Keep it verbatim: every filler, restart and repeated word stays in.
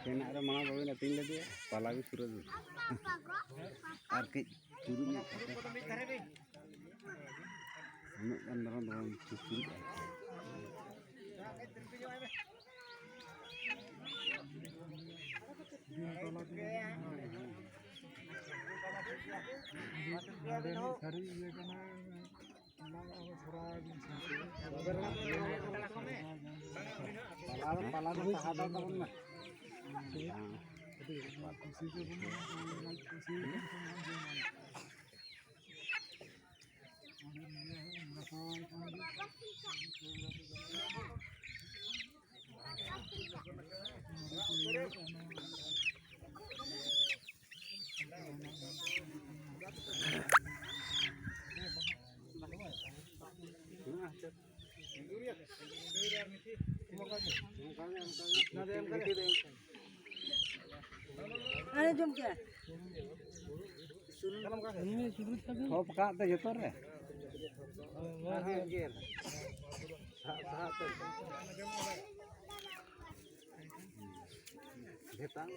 ᱛᱮᱱᱟᱜ ᱨᱮ ᱢᱟᱲᱟᱝ ᱵᱟᱵᱤᱱ ᱟᱹᱛᱤᱧ ᱞᱮᱫᱮᱭᱟ, ᱯᱟᱞᱟ ᱜᱮ ᱥᱩᱨᱟᱹ ᱫᱚ᱾ ᱟᱨ ᱠᱟᱹᱡ ᱪᱩᱨᱩᱡ ᱧᱚᱜ ᱠᱟᱛᱮ᱾ ᱩᱱᱟᱹᱜ ᱜᱟᱱ ᱫᱚ ᱵᱟᱝ ᱵᱟᱝ ᱪᱩᱨᱩᱡ᱾ ᱯᱟᱞᱟ ᱫᱚ, ᱯᱟᱞᱟ ᱫᱚ ᱥᱟᱦᱟ ᱫᱚ ᱛᱟᱵᱚᱱ ᱢᱮ᱾ ᱟᱨᱮ ᱡᱚᱢ ᱠᱮᱜᱼᱟ᱾ ᱛᱷᱚᱯ ᱠᱟᱜ ᱛᱮ ᱡᱚᱛᱚ ᱨᱮ᱾ ᱟᱨᱦᱚᱸ ᱜᱮᱨ᱾ ᱥᱟᱦᱟᱜ, ᱥᱟᱦᱟᱜ ᱛᱮ᱾ ᱵᱷᱮᱛᱟᱝ᱾